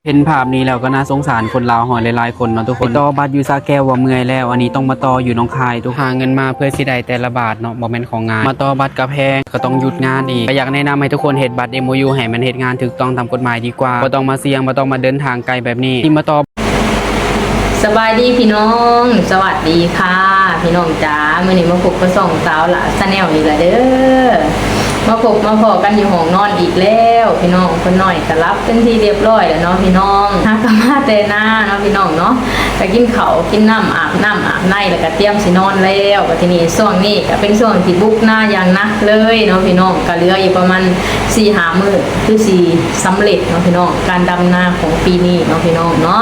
ເຫັນພາບນີ້ແລ້ວກໍໜ້າສົງສານຄົນລາວເຮົາຫຼາຍໆຄົນເນາະທຸກຄົນ. ໄປຕໍ່ບັດຢູ່ສະແກ້ວວ່າເມື່ອຍແລ້ວ, ອັນນີ້ຕ້ອງມາຕໍ່ຢູ່ໜອງຄາຍ. ທຸກ ຫາເງິນມາເພື່ອຊິໄດ້ແຕ່ລະບາດເນາະ ບໍ່ແມ່ນຂອງງ່າຍ. ມາຕໍ່ບັດກໍແພງ, ກໍຕ້ອງຢຸດງານອີກ. ກໍຢາກແນະນຳໃຫ້ທຸກຄົນເຮັດບັດເອັມໂອຢູໃຫ້ມັນເຮັດງານຖືກຕ້ອງຕາມກົດໝາຍດີກວ່າ. ບໍ່ຕ້ອງມາສ່ຽງ, ບໍ່ຕ້ອງມາເດີນທາງໄກແບບນີ້. ທີ່ມາຕໍ່ ສະບາຍດີພີ່ນ້ອງ, ສະຫວັດດີຄ່ະພີ່ນ້ອງຈ໋າ. ມື້ນີ້ມາພົບກັບຊ່ອງສາວຫຼ້າ Channel ອີກແລ້ວເດີ. ມາພົບມາພໍ້ກັນຢູ່ຫ້ອງນອນອີກແລ້ວພີ່ນ້ອງ. ຄົນນ້ອຍກໍຫຼັບເປັນທີ່ຮຽບຮ້ອຍແລ້ວເນາະພີ່ນ້ອງ. ຫາກໍມາແຕ່ນາເນາະພີ່ນ້ອງເນາະ, ກໍກິນເຂົ້າກິນນ້ຳ ອາບນ້ຳອາບໃນ ແລ້ວກໍຕຽມຊິນອນແລ້ວ. ບັດທີນີ້ຊ່ວງນີ້ກໍເປັນຊ່ວງທີ່ບຸກນາຢ່າງໜັກເລີຍເນາະພີ່ນ້ອງ. ກໍເຫຼືອຢູ່ປະມານສີ່ຫ້າມື້ ຄືຊິສຳເລັດເນາະພີ່ນ້ອງ, ການດຳນາຂອງປີນີ້ເນາະພີ່ນ້ອງເນາະ.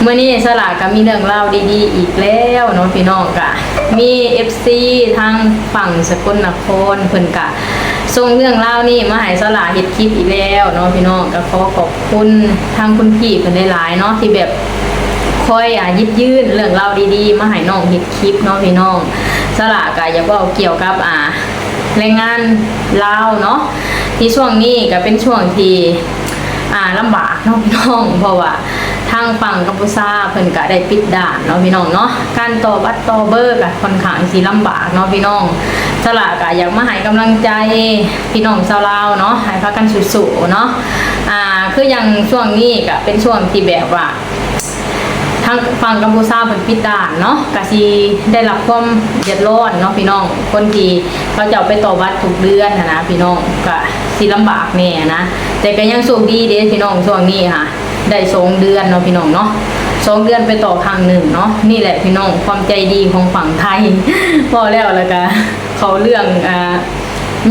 ມື້ນີ້ສາວຫຼ້າກໍມີເລື່ອງລາວດີໆອີກແລ້ວເນາະພີ່ນ້ອງ. ກະມີເອັຟຊີທາງຝັ່ງສະກົນນະຄອນ ເພິ່ນກະສົ່ງເລື່ອງລາວນີ້ມາໃຫ້ສາວຫຼ້າເຮັດຄລິບອີກແລ້ວເນາະພີ່ນ້ອງ. ກໍຂໍຂອບຄຸນທາງຄຸນພີ່ເພິ່ນຫຼາຍໆເນາະ ທີ່ແບບຄອຍ ອາ ຢິບຢືນເລື່ອງລາວດີໆມາໃຫ້ນ້ອງເຮັດຄລິບເນາະພີ່ນ້ອງ. ສາວຫຼ້າກໍຢາກເວົ້າກ່ຽວກັບ ອາ ແຮງງານລາວເນາະ ທີ່ຊ່ວງນີ້ກໍເປັນຊ່ວງທີ່ ອ່າ ລຳບາກເນາະພີ່ນ້ອງ, ເພາະວ່າທາງຝັ່ງກັມພູຊາເພິ່ນກະໄດ້ປິດດ່ານເນາະພີ່ນ້ອງເນາະ, ການຕໍ່ບັດຕໍ່ເບີກະຄ່ອນຂ້າງຊິລຳບາກເນາະພີ່ນ້ອງ. ສາວຫຼ້າກະຢາກມາໃຫ້ກຳລັງໃຈພີ່ນ້ອງຊາວລາວເນາະ, ໃຫ້ພາກັນສູ້ໆເນາະ. ອ່າ ຄືຢ່າງຊ່ວງນີ້ກະເປັນຊ່ວງທີ່ແບບວ່າ ທາງຝັ່ງກັມພູຊາເພິ່ນປິດດ່ານເນາະ, ກະຊິໄດ້ຮັບຄວາມເດືອດຮ້ອນເນາະພີ່ນ້ອງ, ຄົນທີ່ເຂົາເຈົ້າໄປຕໍ່ບັດທຸກເດືອນຫັ້ນນະພີ່ນ້ອງ, ກະຊິລຳບາກແດ່ນະ. ແຕ່ກະຍັງໂຊກດີເດ້ພີ່ນ້ອງ, ຊ່ວງນີ້ຫາໄດ້ສອງເດືອນເນາະພີ່ນ້ອງເນາະ, ສອງເດືອນໄປຕໍ່ຄັ້ງໜຶ່ງເນາະ. ນີ້ແຫຼະພີ່ນ້ອງ ຄວາມໃຈດີຂອງຝັ່ງໄທ. ເວົ້າແລ້ວ ແລ້ວກະເຂົ້າເລື່ອງ ອ່າ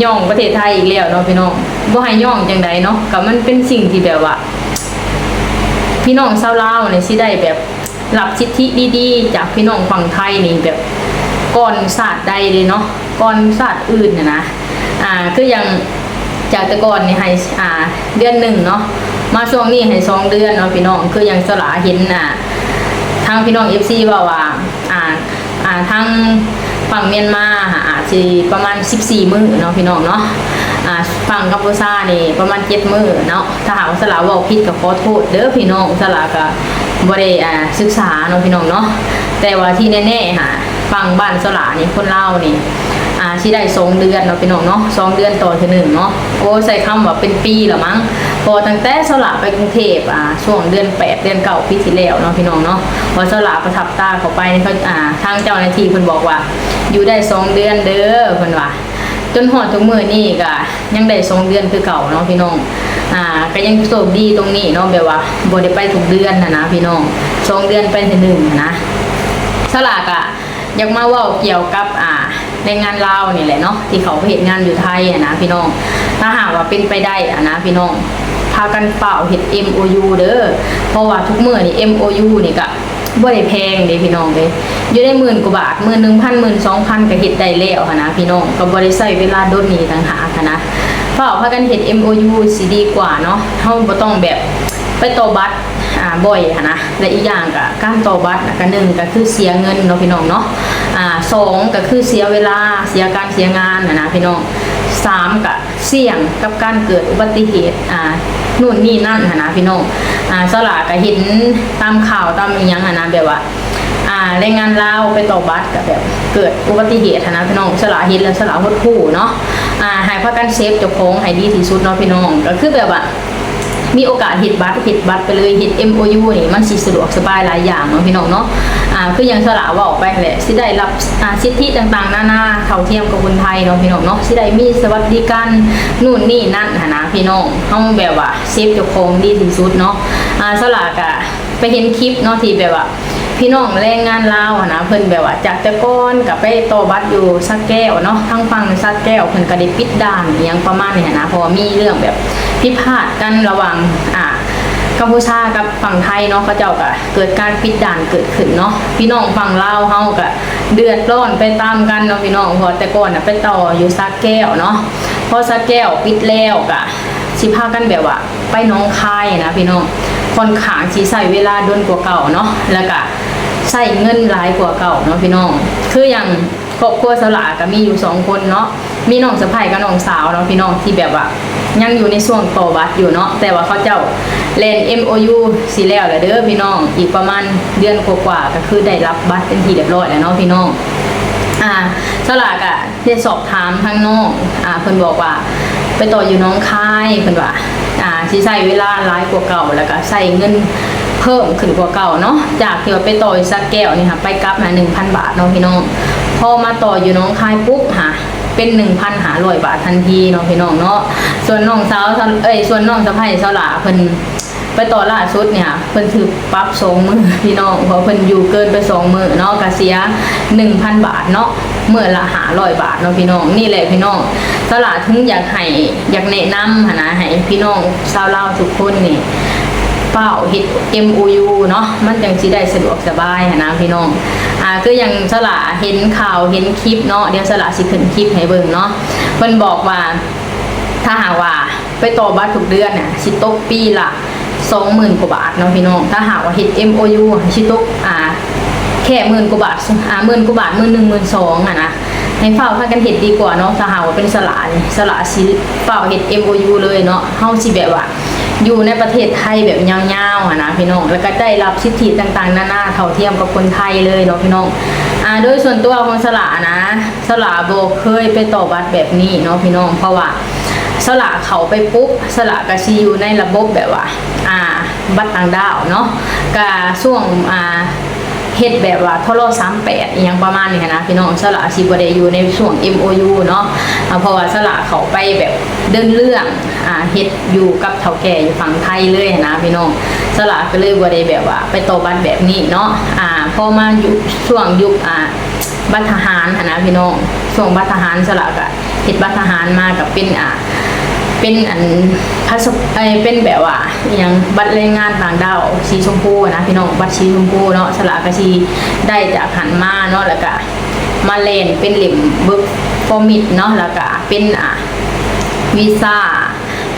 ຍ້ອງປະເທດໄທອີກແລ້ວເນາະພີ່ນ້ອງ. ບໍ່ໃຫ້ຍ້ອງຈັ່ງໃດເນາະ, ກະມັນເປັນສິ່ງທີ່ແບບວ່າ ພີ່ນ້ອງຊາວລາວນີ້ຊິໄດ້ແບບ ຮັບສິດທິດີໆຈາກພີ່ນ້ອງຝັ່ງໄທນີ້ແບບກ່ອນຊາດໃດເດ້ເນາະ, ກ່ອນຊາດອື່ນຫັ້ນນະ. ອ່າ ຄືຢ່າງຈາກແຕ່ກ່ອນນີ້ໃຫ້ ອ່າ ເດືອນໜຶ່ງເນາະ, ມາຊ່ວງນີ້ໃຫ້ສອງເດືອນເນາະພີ່ນ້ອງ. ຄືຢ່າງສາວຫຼ້າເຫັນ ອ່າ ທາງພີ່ນ້ອງເອັຟຊີເວົ້າວ່າ ອ່າ ອ່າ ທາງຝັ່ງມຽນມາອາດຊິປະມານສິບສີ່ມື້ເນາະພີ່ນ້ອງເນາະ, ອ່າ ຝັ່ງກັມພູຊານີ້ປະມານເຈັດມື້ເນາະ. ຖ້າຫາກວ່າສາວຫຼ້າເວົ້າຜິດກໍຂໍໂທດເດີພີ່ນ້ອງ, ສາວຫຼ້າກໍບໍ່ໄດ້ ອ່າ ສຶກສາເນາະພີ່ນ້ອງເນາະ. ແຕ່ວ່າທີ່ແນ່ໆຫາ ຝັ່ງບ້ານສາວຫຼ້ານີ້ ຄົນລາວນີ້ ອ່າ ຊິໄດ້ສອງເດືອນເນາະພີ່ນ້ອງເນາະ, ສອງເດືອນຕໍ່ເທື່ອໜຶ່ງເນາະ. ໂອ້ ໃຊ້ຄຳວ່າເປັນປີລະມັງ, ເພາະວ່າຕັ້ງແຕ່ສາວຫຼ້າໄປກຸງເທບ ອ່າ ຊ່ວງເດືອນແປດ ເດືອນເກົ້າປີທີ່ແລ້ວເນາະພີ່ນ້ອງເນາະ, ວ່າສາວຫຼ້າປະທັບຕາເຂົ້າໄປນີ້ ເຂົາ ອ່າ ທາງເຈົ້າໜ້າທີ່ເພິ່ນບອກວ່າ ຢູ່ໄດ້ສອງເດືອນເດີ ເພິ່ນວ່າ. ຈົນຮອດທຸກມື້ນີ້ກະຍັງໄດ້ສອງເດືອນຄືເກົ່າເນາະພີ່ນ້ອງ. ອ່າ ກະຍັງໂຊກດີຕົງນີ້ເນາະ, ແບບວ່າບໍ່ໄດ້ໄປທຸກເດືອນຫັ້ນນະພີ່ນ້ອງ, ສອງເດືອນໄປເທື່ອໜຶ່ງຫັ້ນນະ. ສາວຫຼ້າກະຢາກມາເວົ້າກ່ຽວກັບ ອ່າ ແຮງງານລາວນີ້ແຫຼະເນາະ ທີ່ເຂົາໄປເຮັດງານຢູ່ໄທຫັ້ນນະພີ່ນ້ອງ. ຖ້າຫາກວ່າເປັນໄປໄດ້ຫັ້ນນະພີ່ນ້ອງ ພາກັນຟ້າວເຮັດເອັມໂອຢູເດີ, ເພາະວ່າທຸກມື້ນີ້ເອັມໂອຢູນີ້ກະ ບໍ່ໄດ້ແພງເດ້ພີ່ນ້ອງເອີຍ, ຢູ່ໃນໝື່ນກວ່າບາດ ໝື່ນໜຶ່ງພັນ ໝື່ນສອງພັນ ກໍເຮັດໄດ້ແລ້ວຫັ້ນນະພີ່ນ້ອງ, ກໍບໍ່ໄດ້ໃຊ້ເວລາດົນອີ່ຫຍັງຕ່າງຫາກຫັ້ນນະ. ຟ້າວພາກັນເຮັດເອັມໂອຢູຊິດີກວ່າເນາະ, ເຮົາບໍ່ຕ້ອງແບບໄປຕໍ່ບັດ ອ່າ ບ່ອຍຫັ້ນນະ. ແລະ ອີກຢ່າງກໍການຕໍ່ບັດນະ ກໍໜຶ່ງກໍຄືເສຍເງິນເນາະພີ່ນ້ອງເນາະ, ອ່າ ສອງກໍຄືເສຍເວລາ ເສຍການເສຍງານຫັ້ນນະພີ່ນ້ອງ, ສາມກໍ ສ່ຽງກັບການເກີດອຸບັດຕິເຫດ ອ່າ ໂນ່ນນີ້ນັ້ນຫັ້ນນະພີ່ນ້ອງ. ອ່າ ສາວຫຼ້າກໍເຫັນຕາມຂ່າວຕາມອີ່ຫຍັງຫັ້ນນະ ແບບວ່າ ອ່າ ແຮງງານລາວໄປຕໍ່ບັດກໍແບບເກີດອຸບັດຕິເຫດຫັ້ນນະພີ່ນ້ອງ. ສາວຫຼ້າເຫັນແລ້ວສາວຫຼ້າຫົດຫູ່ເນາະ, ອ່າ ໃຫ້ພາກັນເຊຟເຈົ້າຂອງໃຫ້ດີທີ່ສຸດເນາະພີ່ນ້ອງ. ກໍຄືແບບວ່າມີໂອກາດເຮັດບັດ ເຮັດບັດໄປເລີຍ, ເຮັດເອັມໂອຢູນີ້ມັນຊິສະດວກສະບາຍຫຼາຍຢ່າງເນາະພີ່ນ້ອງເນາະ. ອ່າ ຄືຢ່າງສາວຫຼ້າເວົ້າໄປຫັ້ນແຫຼະ ຊິໄດ້ຮັບ ອ່າ ສິດທິຕ່າງໆນານາ ເທົ່າທຽມກັບຄົນໄທເນາະພີ່ນ້ອງເນາະ, ຊິໄດ້ມີສະຫວັດດີການໂນ່ນນີ້ນັ້ນຫັ້ນນະພີ່ນ້ອງ. ເຮົາແບບວ່າເຊຟເຈົ້າຂອງດີທີ່ສຸດເນາະ. ອ່າ ສາວຫຼ້າກະໄປເຫັນຄລິບເນາະ ທີ່ແບບວ່າພີ່ນ້ອງແຮງງານລາວຫັ້ນນະ ເພິ່ນແບບວ່າຈາກແຕ່ກ່ອນກະໄປຕໍ່ບັດຢູ່ສະແກ້ວເນາະ, ທາງຝັ່ງສະແກ້ວເພິ່ນກະໄດ້ປິດດ່ານອີ່ຫຍັງປະມານນີ້ຫັ້ນນະ, ເພາະວ່າມີເລື່ອງແບບຜິດພາດກັນລະຫວ່າງ ອ່າ ກັມພູຊາກັບຝັ່ງໄທເນາະ, ເຂົາເຈົ້າກະ ເກີດການປິດດ່ານເກີດຂຶ້ນເນາະ. ພີ່ນ້ອງຝັ່ງລາວເຮົາກະເດືອດຮ້ອນໄປຕາມກັນເນາະພີ່ນ້ອງ, ເພາະວ່າແຕ່ກ່ອນນະໄປຕໍ່ຢູ່ສະແກ້ວເນາະ, ພໍສະແກ້ວປິດແລ້ວກະຊິພາກັນແບບວ່າໄປໜອງຄາຍນະພີ່ນ້ອງ, ຂ້ອນຂ້າງຊິໃຊ້ເວລາດົນກວ່າເກົ່າເນາະ, ແລ້ວກະໃຊ້ເງິນຫຼາຍກວ່າເກົ່າເນາະພີ່ນ້ອງ. ຄືຢ່າງຄອບຄົວສາວຫຼ້າກະມີຢູ່ສອງຄົນເນາະ, ມີນ້ອງສະໃພ້ກັບນ້ອງສາວເນາະພີ່ນ້ອງ ທີ່ແບບວ່າຍັງຢູ່ໃນຊ່ວງຕໍ່ບັດຢູ່ເນາະ ແຕ່ວ່າເຂົາເຈົ້າແລ່ນເອັມໂອຢູຊິແລ້ວແລ້ວເດີພີ່ນ້ອງ ອີກປະມານເດືອນກວ່າໆ ກໍຄືໄດ້ຮັບບັດເປັນທີ່ຮຽບຮ້ອຍແລ້ວເນາະພີ່ນ້ອງ. ອາ ສາວຫຼ້າກະໄດ້ສອບຖາມທາງນ້ອງ ອາ ເພິ່ນບອກວ່າໄປຕໍ່ຢູ່ໜອງຄາຍ ເພິ່ນວ່າ ອາ ຊິໃຊ້ເວລາຫຼາຍກວ່າເກົ່າ ແລ້ວກະໃຊ້ເງິນເພີ່ມຂຶ້ນກວ່າເກົ່າເນາະ ຈາກທີ່ວ່າໄປຕໍ່ຢູ່ສະແກ້ວນີ້ຫາ ໄປກັບຫາໜຶ່ງພັນບາດເນາະພີ່ນ້ອງ ພໍມາຕໍ່ຢູ່ໜອງຄາຍປຸບຫາ ເປັນໜຶ່ງພັນຫ້າຮ້ອຍບາດທັນທີເນາະພີ່ນ້ອງເນາະ. ສ່ວນນ້ອງສາວ ເອີຍ ສ່ວນນ້ອງສະໃພ້ສາວຫຼ້າເພິ່ນໄປຕໍ່ລ່າສຸດນີ້ຫາ ເພິ່ນຖືກປັບສອງມື້ພີ່ນ້ອງ ເພາະເພິ່ນຢູ່ເກີນໄປສອງມື້ເນາະ ກະເສຍໜຶ່ງພັນບາດເນາະ ມື້ລະຫ້າຮ້ອຍບາດເນາະພີ່ນ້ອງ. ນີ້ແຫຼະພີ່ນ້ອງ ສາວຫຼ້າເຖິງຢາກໃຫ້ ຢາກແນະນຳຫັ້ນນະ ໃຫ້ພີ່ນ້ອງຊາວລາວທຸກຄົນນີ້ ຟ້າວເຮັດເອັມໂອຢູເນາະ ມັນຈັ່ງຊິໄດ້ສະດວກສະບາຍຫັ້ນນະພີ່ນ້ອງ. ອາ ຄືຢ່າງສາວຫຼ້າເຫັນຂ່າວເຫັນຄລິບເນາະ ດຽວສາວຫຼ້າຊິຂຶ້ນຄລິບໃຫ້ເບິ່ງເນາະ ເພິ່ນບອກວ່າ ຖ້າຫາກວ່າໄປຕໍ່ບັດທຸກເດືອນນະ ຊິຕົກປີລະສອງໝື່ນກວ່າບາດເນາະພີ່ນ້ອງ. ຖ້າຫາກວ່າເຮັດເອັມໂອຢູຊິຕົກ ອາ ແຄ່ໝື່ນກວ່າບາດ ອາ ໝື່ນກວ່າບາດ ໝື່ນໜຶ່ງ ໝື່ນສອງຫັ້ນນະ ໃຫ້ຟ້າວພາກັນເຮັດດີກວ່າເນາະ. ຖ້າຫາກວ່າເປັນສາວຫຼ້ານີ້ ສາວຫຼ້າຊິຟ້າວເຮັດເອັມໂອຢູເລີຍເນາະ ເຮົາຊິແບບວ່າ ຢູ່ໃນປະເທດໄທແບບຍາວໆຫັ້ນນະພີ່ນ້ອງ ແລ້ວກໍໄດ້ຮັບສິດທິຕ່າງໆນານາເທົ່າທຽມກັບຄົນໄທເລີຍເນາະພີ່ນ້ອງ. ອາ ໂດຍສ່ວນຕົວຂອງສາວຫຼ້ານະ ສາວຫຼ້າບໍ່ເຄີຍໄປຕໍ່ບັດແບບນີ້ເນາະພີ່ນ້ອງ ເພາະວ່າສາວຫຼ້າເຂົ້າໄປປຸບ ສາວຫຼ້າກໍຊິຢູ່ໃນລະບົບແບບວ່າ ອາ ບັດຕ່າງດ້າວເນາະ ກະຊ່ວງ ອາ ເຮັດແບບວ່າ ທລ ສາມແປດ ອີ່ຫຍັງປະມານນີ້ຫັ້ນນະພີ່ນ້ອງ. ສາວຫຼ້າຊິບໍ່ໄດ້ຢູ່ໃນຊ່ວງເອັມໂອຢູເນາະ ອາ ເພາະວ່າສາວຫຼ້າເຂົ້າໄປແບບເດີນເລື່ອງ ອາ ເຮັດຢູ່ກັບເຖົ້າແກ່ຢູ່ຝັ່ງໄທເລີຍຫັ້ນນະພີ່ນ້ອງ. ສາວຫຼ້າກໍເລີຍບໍ່ໄດ້ແບບວ່າໄປຕໍ່ບັດແບບນີ້ເນາະ. ອາ ພໍມາຍຸກ ຊ່ວງຍຸກ ອາ ບັດທະຫານຫັ້ນນະພີ່ນ້ອງ ຊ່ວງບັດທະຫານ ສາວຫຼ້າກໍເຮັດບັດທະຫານມາ ກໍເປັນ ອາ ເປັນອັນ ພາສະ ເອີຍ ເປັນແບບວ່າອີ່ຫຍັງ ບັດແຮງງານຕ່າງດ້າວສີຊົມພູນະພີ່ນ້ອງ ບັດສີຊົມພູເນາະ. ສາວຫຼ້າກໍຊິໄດ້ຈາກຫັ້ນມາເນາະ ແລ້ວກໍມາແລ່ນເປັນເຫຼັ້ມ work permit ເນາະ ແລ້ວກໍເປັນ ອາ ວີຊາ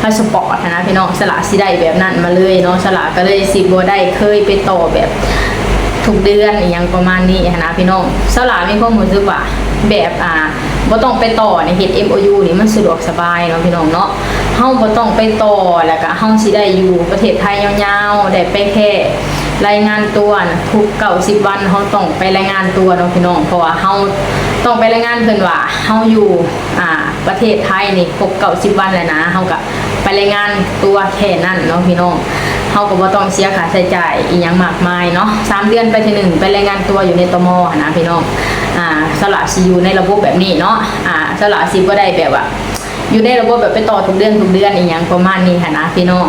ພາສະປອດຫັ້ນນະພີ່ນ້ອງ. ສາວຫຼ້າຊິໄດ້ແບບນັ້ນມາເລີຍເນາະ ສາວຫຼ້າກໍເລີຍຊິບໍ່ໄດ້ເຄີຍໄປຕໍ່ແບບທຸກເດືອນອີ່ຫຍັງປະມານນີ້ຫັ້ນນະພີ່ນ້ອງ. ສາວຫຼ້າມີຄວາມຮູ້ສຶກວ່າແບບ ອາ ບໍ່ຕ້ອງໄປຕໍ່ນີ້ ເຮັດເອັມໂອຢູນີ້ມັນສະດວກສະບາຍເນາະພີ່ນ້ອງເນາະ ເຮົາບໍ່ຕ້ອງໄປຕໍ່ ແລ້ວກະເຮົາຊິໄດ້ຢູ່ປະເທດໄທຍາວໆ ໄດ້ໄປແຄ່ລາຍງານຕົວນະ ທຸກເກົ້າສິບວັນເຮົາຕ້ອງໄປລາຍງານຕົວເນາະພີ່ນ້ອງ ເພາະວ່າເຮົາຕ້ອງໄປລາຍງານເພິ່ນວ່າເຮົາຢູ່ ອາ ປະເທດໄທນີ້ຄົບເກົ້າສິບວັນແລ້ວນະ ເຮົາກະໄປລາຍງານຕົວແຄ່ນັ້ນເນາະພີ່ນ້ອງ ເຮົາກໍບໍ່ຕ້ອງເສຍຄ່າໃຊ້ຈ່າຍອີ່ຫຍັງມາກມາຍເນາະ. ສາມເດືອນໄປເທື່ອໜຶ່ງ ໄປລາຍງານຕົວຢູ່ໃນ ຕມ ຫັ້ນນະພີ່ນ້ອງ. ອາ ສາວຫຼ້າຊິຢູ່ໃນລະບົບແບບນີ້ເນາະ ອາ ສາວຫຼ້າຊິບໍ່ໄດ້ແບບວ່າຢູ່ໃນລະບົບແບບໄປຕໍ່ທຸກເດືອນທຸກເດືອນອີ່ຫຍັງປະມານນີ້ຫັ້ນນະພີ່ນ້ອງ.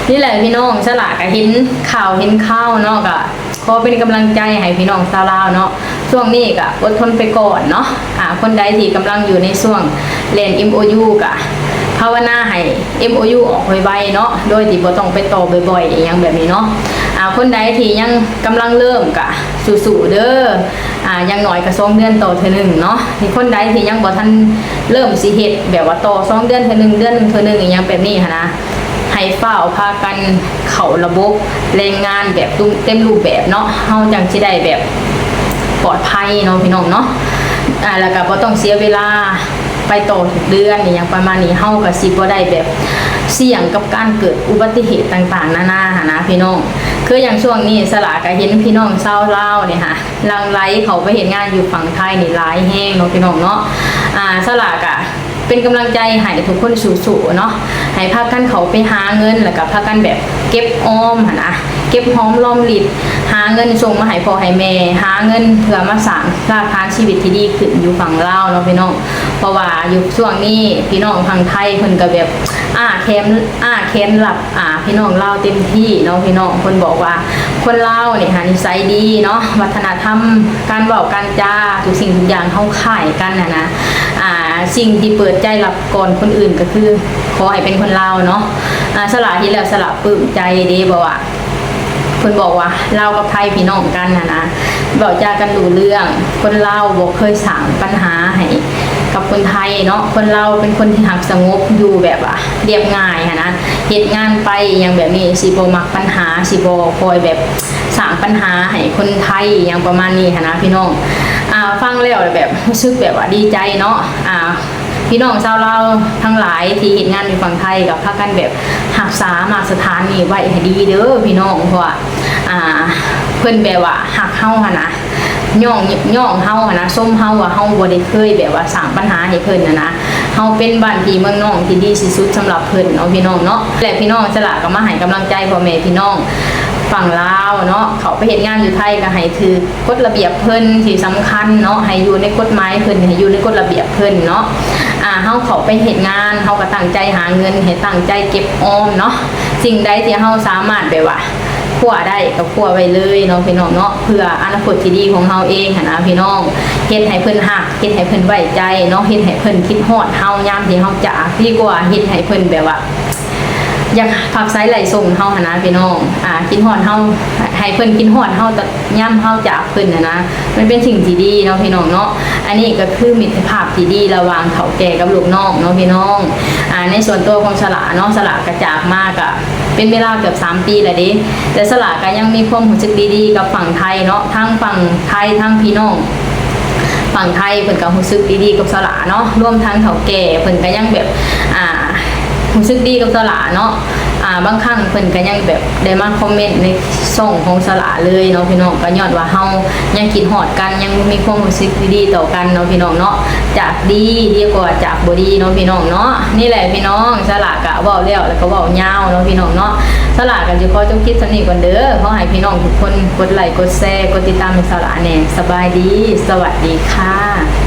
ນີ້ແຫຼະພີ່ນ້ອງ ສາວຫຼ້າກະເຫັນຂ່າວເຫັນຄາວເນາະ ກະຂໍເປັນກຳລັງໃຈໃຫ້ພີ່ນ້ອງຊາວລາວເນາະ ຊ່ວງນີ້ກະອົດທົນໄປກ່ອນເນາະ. ອາ ຄົນໃດທີ່ກຳລັງຢູ່ໃນຊ່ວງແລ່ນເອັມໂອຢູ ກະພາວະນາໃຫ້ເອັມໂອຢູອອກໄວໆເນາະ ໂດຍທີ່ບໍ່ຕ້ອງໄປຕໍ່ບ່ອຍໆອີ່ຫຍັງແບບນີ້ເນາະ. ອາ ຄົນໃດທີ່ຍັງກຳລັງເລີ່ມກະສູ້ໆເດີ ອາ ຢ່າງໜ້ອຍກະສອງເດືອນຕໍ່ເທື່ອໜຶ່ງເນາະ. ຄົນໃດທີ່ຍັງບໍ່ທັນເລີ່ມຊິເຮັດ ແບບວ່າຕໍ່ສອງເດືອນເທື່ອໜຶ່ງ ເດືອນໜຶ່ງເທື່ອໜຶ່ງອີ່ຫຍັງແບບນີ້ຫັ້ນນະ ໃຫ້ຟ້າວພາກັນເຂົ້າລະບົບແຮງງານແບບເຕັມຮູບແບບເນາະ ເຮົາຈັ່ງຊິໄດ້ແບບປອດໄພເນາະພີ່ນ້ອງເນາະ. ອາ ແລ້ວກະບໍ່ຕ້ອງເສຍເວລາໄປຕໍ່ທຸກເດືອນອີ່ຫຍັງປະມານນີ້ ເຮົາກະຊິບໍ່ໄດ້ແບບສ່ຽງກັບການເກີດອຸບັດຕິເຫດຕ່າງໆນານາຫັ້ນນະພີ່ນ້ອງ. ຄືຢ່າງຊ່ວງນີ້ສາວຫຼ້າກະເຫັນພີ່ນ້ອງຊາວລາວນີ້ຫາ ຫຼັ່ງໄຫຼເຂົ້າໄປເຮັດງານຢູ່ຝັ່ງໄທນີ້ຫຼາຍແຮງເນາະພີ່ນ້ອງເນາະ. ອາ ສາວຫຼ້າກະເປັນກຳລັງໃຈໃຫ້ທຸກຄົນສູ້ໆເນາະ ໃຫ້ພາກັນເຂົ້າໄປຫາເງິນ ແລ້ວກະພາກັນແບບເກັບອອມຫັ້ນນະ ເກັບຫອມລອມລິບ ຫາເງິນສົ່ງມາໃຫ້ພໍ່ໃຫ້ແມ່ ຫາເງິນເພື່ອມາສ້າງຮາກຖານຊີວິດທີ່ດີຂຶ້ນຢູ່ຝັ່ງລາວເນາະພີ່ນ້ອງ. ເພາະວ່າຢູ່ຊ່ວງນີ້ພີ່ນ້ອງຝັ່ງໄທເພິ່ນກະແບບອ້າແຂນ ອ້າແຂນຮັບ ອາ ພີ່ນ້ອງລາວເຕັມທີ່ເນາະພີ່ນ້ອງ. ເພິ່ນບອກວ່າຄົນລາວນີ້ຫານິໄສດີເນາະ ວັດທະນະທຳ ການເວົ້າການຈາ ທຸກສິ່ງທຸກຢ່າງເຮົາຄ້າຍກັນຫັ້ນນະ. ອາ ສິ່ງທີ່ເປີດໃຈຮັບກ່ອນຄົນອື່ນກໍຄືຂໍໃຫ້ເປັນຄົນລາວເນາະ. ອາ ສາວຫຼ້າເຫັນແລ້ວສາວຫຼ້າປຶ້ມໃຈເດ້ ເພາະວ່າເພິ່ນບອກວ່າລາວກັບໄທພີ່ນ້ອງກັນຫັ້ນນະ ເວົ້າຈາກັນຮູ້ເລື່ອງ. ຄົນລາວບໍ່ເຄີຍສ້າງບັນຫາໃຫ້ ກັບຄົນໄທເນາະ ຄົນລາວເປັນຄົນທີ່ຮັກສະຫງົບ ຢູ່ແບບວ່າລຽບງ່າຍຫັ້ນນະ ເຮັດງານໄປອີ່ຫຍັງແບບນີ້ ຊິບໍ່ມັກບັນຫາ ຊິບໍ່ຄ່ອຍແບບສ້າງບັນຫາໃຫ້ຄົນໄທອີ່ຫຍັງປະມານນີ້ຫັ້ນນະພີ່ນ້ອງ. ອາ ຟັງແລ້ວແບບຮູ້ສຶກແບບວ່າດີໃຈເນາະ. ອາ ພີ່ນ້ອງຊາວລາວທັງຫຼາຍທີ່ເຮັດງານຢູ່ຝັ່ງໄທ ກໍພາກັນແບບຮັກສາມາດສະຖານນີ້ໄວ້ໃຫ້ດີເດີພີ່ນ້ອງ ເພາະວ່າ ອ່າ ເພິ່ນແບບວ່າຮັກເຮົາຫັ້ນນະ ຍ້ອງ ຍ້ອງເຮົາຫັ້ນນະ ຊົມເຮົາວ່າເຮົາບໍ່ໄດ້ເຄີຍແບບວ່າສ້າງບັນຫາໃຫ້ເພິ່ນຫັ້ນນະ ເຮົາເປັນບ້ານພີ່ເມືອງນ້ອງທີ່ດີທີ່ສຸດສຳລັບເພິ່ນເນາະ ພີ່ນ້ອງເນາະ. ແລະ ພີ່ນ້ອງສະຫຼາກໍມາໃຫ້ກຳລັງໃຈພໍ່ແມ່ພີ່ນ້ອງຝັ່ງລາວເນາະ ເຂົ້າໄປເຮັດງານຢູ່ໄທກໍໃຫ້ຖືກ ກົດລະບຽບເພິ່ນທີ່ສຳຄັນເນາະ ໃຫ້ຢູ່ໃນກົດໝາຍເພິ່ນ ໃຫ້ຢູ່ໃນກົດລະບຽບເພິ່ນເນາະ. ອ່າ ເຮົາເຂົ້າໄປເຮັດງານ ເຮົາກໍຕັ້ງໃຈຫາເງິນ ໃຫ້ຕັ້ງໃຈເກັບອອມເນາະ ສິ່ງໃດທີ່ເຮົາສາມາດແບບວ່າຄົວໄດ້ກໍຄົວໄວ້ເລີຍເນາະ ພີ່ນ້ອງເນາະ ເພື່ອອະນາຄົດທີ່ດີຂອງເຮົາເອງຫັ້ນນະ ພີ່ນ້ອງ ເຮັດໃຫ້ເພິ່ນຮັກ ເຮັດໃຫ້ເພິ່ນໄວ້ໃຈເນາະ ເຮັດໃຫ້ເພິ່ນຄິດຮອດເຮົາຍາມທີ່ເຮົາຈາກ ດີກວ່າເຮັດໃຫ້ເພິ່ນແບບວ່າ ຢາກພັກໃສໄຫຼສົ່ງເຮົາຫັ້ນນະພີ່ນ້ອງ ອ່າ ຄິດຮອດເຮົາ ໃຫ້ເພິ່ນຄິດຮອດເຮົາຕອນຍາມເຮົາຈາກເພິ່ນຫັ້ນນະ ມັນເປັນສິ່ງທີ່ດີເນາະພີ່ນ້ອງເນາະ. ອັນນີ້ກໍຄືມິດຕະພາບທີ່ດີລະຫວ່າງເຖົ້າແກ່ກັບລູກນ້ອງເນາະພີ່ນ້ອງ. ອ່າ ໃນສ່ວນຕົວຂອງສະຫຼາເນາະ ສະຫຼາກໍຈາກມາກໍເປັນເວລາເກືອບສາມປີແລ້ວເດ້ ແຕ່ສະຫຼາກໍຍັງມີຄວາມຮູ້ສຶກດີໆກັບຝັ່ງໄທເນາະ ທັງຝັ່ງໄທ ທັງພີ່ນ້ອງ ຝັ່ງໄທເພິ່ນກໍຮູ້ສຶກດີໆກັບສະຫຼາເນາະ ລວມທັງເຖົ້າແກ່ເພິ່ນກໍຍັງແບບ ອ່າ ຮູ້ສຶກດີກັບສະຫຼາເນາະ. ອ່າ ບາງຄັ້ງເພິ່ນກໍຍັງແບບໄດ້ມາຄອມເມັນໃນຊ່ອງຂອງສະຫຼາເລີຍເນາະພີ່ນ້ອງ ກໍຍ້ອນວ່າເຮົາຍັງຄິດຮອດກັນ ຍັງມີຄວາມຮູ້ສຶກດີໆຕໍ່ກັນເນາະພີ່ນ້ອງເນາະ ຈາກດີດີກວ່າຈາກບໍ່ດີເນາະພີ່ນ້ອງເນາະ. ນີ້ແຫຼະພີ່ນ້ອງ ສະຫຼາກະເວົ້າແລ້ວ ແລ້ວກໍເວົ້າຍາວເນາະພີ່ນ້ອງເນາະ ສະຫຼາກໍຊິຂໍຈົບຄລິບສ່ຳນີ້ກ່ອນເດີ. ຂໍໃຫ້ພີ່ນ້ອງທຸກຄົນກົດໄລ ກົດແຊ ກົດຕິດຕາມໃຫ້ສະຫຼາແດ່. ສະບາຍດີ ສະຫວັດດີຄ່ະ.